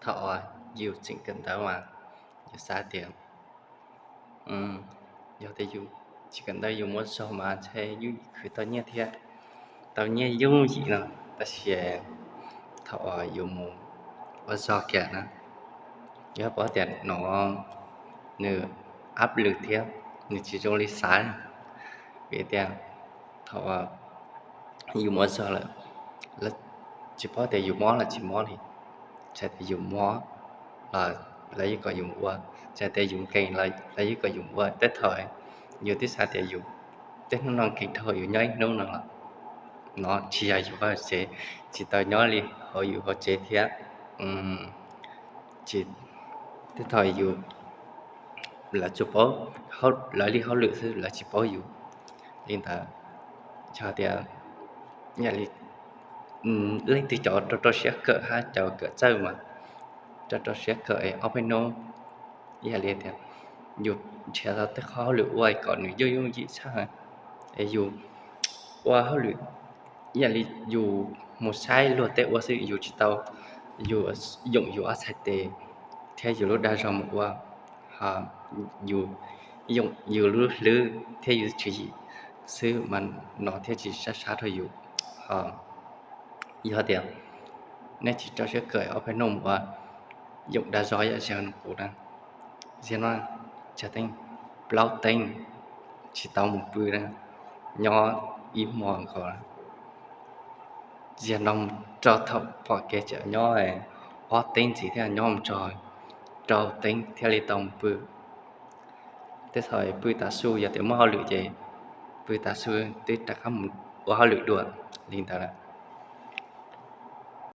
Thaum uas yus tseem kawm ntawv mas yus xav tias yog tias yus tsis kawm ntawv yus muaj zog mas ntshe yus khwv tau nyiaj thiab, tau nyiaj yooj yim no. Tab sis thaum uas yus mus ua zog kiag na, yus paub tias no nws áp lực thiab nws tsis zoo li xav. Vim tias thaum uas yus mus ua zog lawm, lawv tsis paub tias yus mob los tsis mob li. Txawm tias yus mob los lawv yeej kom yus ua, txawm tias yus nkeeg los lawv yeej kom yus ua. Tej thaum yus twb xav tias yus tej hnub no nkeeg dhau, yus nyob ib hnub no los no tsis yog yus vaj tsev, tsis tau nyob li hauv yus hauv tsev thiab. Tsis, tej thaum yus, lawv tsuas paub, lawv li hauj lwm xwb, lawv tsis paub yus. Li ntawd, yog tias yam li leej twg cov rau rau siab kawm hab cov kawm txawj mas rau rau siab kawm es ob peb hnub, yam li tias yus nrhiav tau tej qhov hauj lwm ua kom nws yooj yooj yim tshaj, es yus ua hauj lwm, yam li yus mus saib luag tej ua xwb, yus tsis tau, yus yoom yus ob txhais tes thiab yus lub dag zog mus ua, yus yoom yus lub hlwb thiab yus tswv yim xwb mas no thiaj tsis sab sab rau yus. Yog tias nej tsis rau siab kawm ob peb hnub mus ua, yoom dag zog yam li no kuv na, ziag no tsawg teev, plaub teev tsis tau mus pw na, nyob ib hmo nkaus. Ziag no mus rau thaum pom kev tseem nyob ob teev ntxiv thiab, nyob mus txog rau teev thiaj li tau mus pw. Tej thaum pw tav su, yog tias muaj hauj lwm ces pw tav su twb rov qab mus ua hauj lwm dua li ntawd lawm.